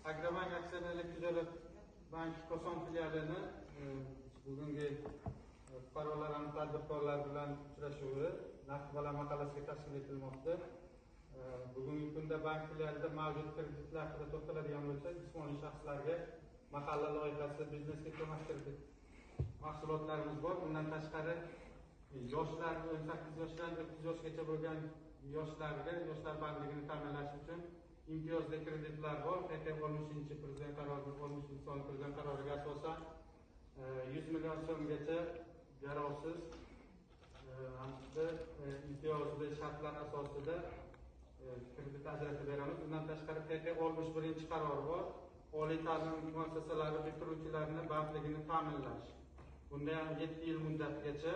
Agrobank aksionerlik tijorat banki Koson filialini bugungi fuqarolar hamda tadbirkorlar bilan uchrashuvi Naqd baland mahallasiga tashkil etilmoqda. Bugungi kunda bank filialida mavjud kreditlar haqida to'xtaladigan bo'lsak, jismoniy shaxslarga mahalla loyihasi, biznesga ko'mak kredit mahsulotlarimiz bor. Bundan tashqari yoshlar 18 yoshdan 30 yoshgacha bo'lgan yoshlarga yoshlar bandligini ta'minlash uchun imtiyozli kreditlar bor. PP 60 prezident qarori, 60 sonli prezident qaroriga asosan 100 million so'mgacha garovsiz hamda imtiyozli shartlar asosida kredit ajratib beramiz. Bundan tashqari PP 61 qaror bor. Oliy ta'lim muassasalari bitiruvchilarini bandligini ta'minlash. Bunda ham 7 yil muddatgacha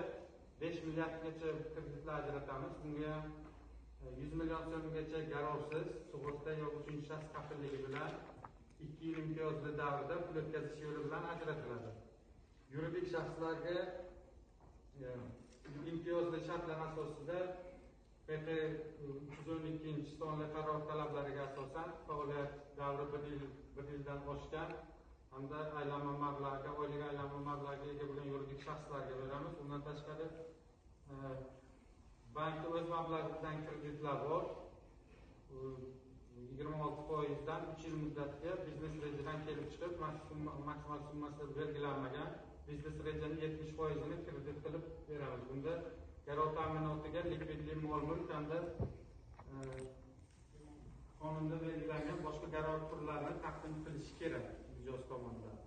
5 milliardgacha kreditlar ajratamiz. Bunga ham 100 million so'mgacha garovsiz, sug'urta yoki uchinchi shaxs kafilligi bilan 2 yil imtiyozli davrda pul o'tkazish yo'li bilan ajratiladi. Yuridik shaxslarga imtiyozli shartlar asosida PP 312 sonli qaror talablariga asosan faoliyat davri bir yildan oshgan hamda aylanma mablag'ga, oylik aylanma mablag'ga ega bo'lgan yuridik shaxslarga beramiz. Undan tashqari bankda o'z mablag'idan kreditlar bor. 26 foizdan 3 yil muddatga biznes rejadan kelib chiqib, maksimal summasi belgilanmagan biznes rejani 70 foizini kredit qilib beramiz. Bunda garov ta'minotiga likvidli mol mulk hamda qonunda belgilangan boshqa garov turlarini taqdim qilishi kerak mijoz tomonidan.